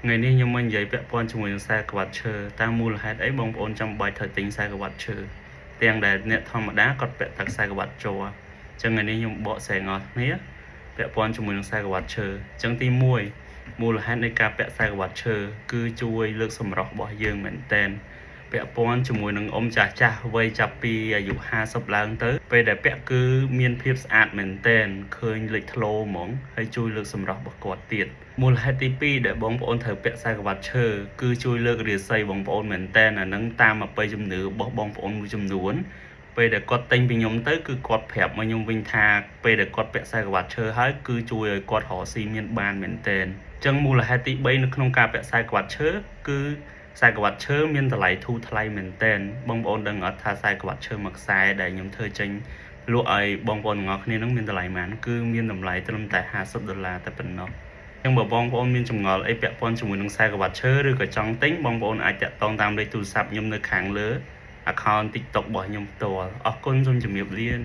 ថ្ងៃនេះខ្ញុំមកនិយាយពាក់ព័ន្ធជាមួយនឹងខ្សែក្រវ៉ាត់ឈើតាមមូលហេតុអីបងប្អូនចាំបាច់ត្រូវទិញខ្សែក្រវ៉ាត់ឈើទាំងដែលអ្នកធម្មតាគាត់ពាក់តែខ្សែក្រវ៉ាត់ជ័រអញ្ចឹងថ្ងៃនេះខ្ញុំបកស្រាយងអស់គ្នាពាក់ព័ន្ធជាមួយនឹងខ្សែក្រវ៉ាត់ឈើអញ្ចឹងទី1មូលហេតុនៃការពាក់ខ្សែក្រវ៉ាត់ឈើគឺជួយលើកសម្រស់របស់យើងមែនតែនពាក់ព័ន្ធជាមួយនឹងអ៊ំចាស់ចាស់វ័យចាប់ពីអាយុ50ឡើងទៅពេលដែលពាក់គឺមានភាពស្អាតមែនតែនឃើញលេចធ្លោហ្មងហើយជួយលើកសម្រស់របស់គាត់ទៀតមូលហេតុទី2ដែលបងប្អូនត្រូវពាក់ខ្សែក្រវ៉ាត់ឈើគឺជួយលើករាសីបងប្អូនមែនតែនអាហ្នឹងតាមអបិយជំនឿរបស់បងប្អូនមួយចំនួនពេលដែលគាត់ទិញពីខ្ញុំទៅគឺគាត់ប្រាប់មកខ្ញុំវិញថាពេលដែលគាត់ពាក់ខ្សែក្រវ៉ាត់ឈើហើយគឺជួយឲ្យគាត់រកស៊ីមានបានមែនតែនអញ្ចឹងមូលហេតុទី3នៅក្នុងការពាក់ខ្សែក្រវ៉ាត់ឈើគឺខ្សែក្រវ៉ាត់ឈើមានតម្លៃធូរថ្លៃមែនតែនបងប្អូនដឹងអត់ថាខ្សែក្រវ៉ាត់ឈើមួយខ្សែដែលខ្ញុំធ្វើចេញលក់ឲ្យបងប្អូនទាំងអស់គ្នានឹងមានតម្លៃប៉ុន្មានគឺមានតម្លៃត្រឹមតែ50ដុល្លារតែប៉ុណ្ណោះចឹងបើបងប្អូនមានចម្ងល់អីពាក់ព័ន្ធជាមួយនឹងខ្សែក្រវ៉ាត់ឈើឬក៏ចង់ទិញបងប្អូនអាចតាក់ទងតាមលេខទូរស័ព្ទខ្ញុំនៅខាងលើ account TikTok របស់ខ្ញុំផ្ទាល់អរគុណសូមជម្រាបលា។